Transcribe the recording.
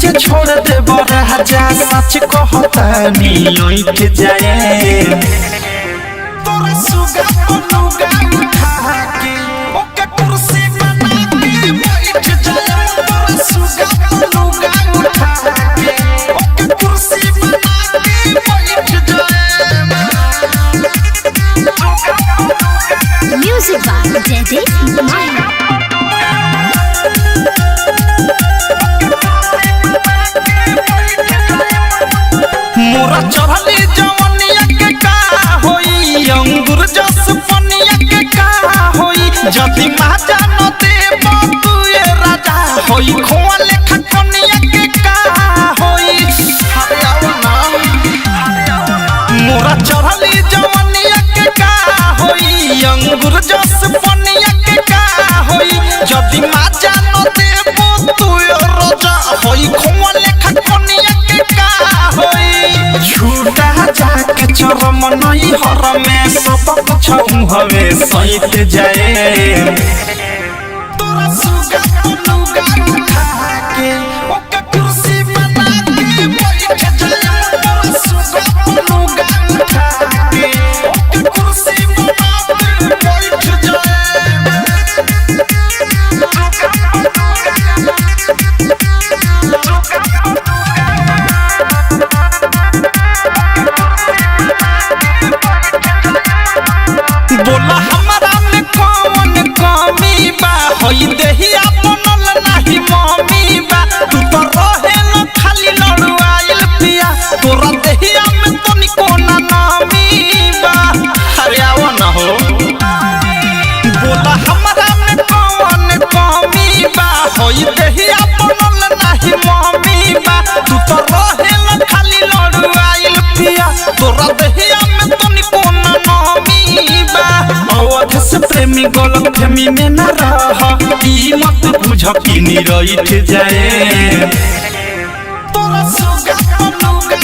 के छोड़ दे राजा सच कहतानी ओइठ जाए। तोरा सुगा पलुगा उठा के ओके कुर्सी बना के बैठ जाए। तोरा सुगा पलुगा उठा के ओके कुर्सी बना के बैठ जाए। Music by Jaideep Mahi. मोरा चढ़ली जवनिया के का होई, अंगूर जस पनिया के का होई, जदि माजा न देब तू ए राजा होई खोआ लेखा कनिया के का होई। अरे आओ ना। मोरा चढ़ली जवनिया के का होई, अंगूर जस पनिया के का होई, जदि माजा न देब तू ए राजा होई खोआ लेखा कनिया के का होई। छूटा जाके चरम नई हर में सब कुछ हवे सहित जाए। तोरा सुगा पलुगा उठा के ओके कुर्सी बना के बैठ जाए। तोरा सुगा पलुगा उठा के ओके कुर्सी बना के बैठ जाए। बोला हमारा में कौन कमी बा, होई देहिया बनल नाही मम्मी बा, तू तो रहेल खाली लड़ुआइल पिया, तोरा देहिया में तनिको ना नामी बा। अरे आओ ना हो। बोला हमारा में कौन कमी बा, होई देहिया बनल नाही मम्मी बा, तू तो रहेल खाली लड़ुआइल पिया, तोरा देहिया में तनिको ना नामी बा। अवध से प्रेमी गलत फहमी में न रह, ई मत बुझ कि निरइठ जाए। तोरा सुगा पलुगा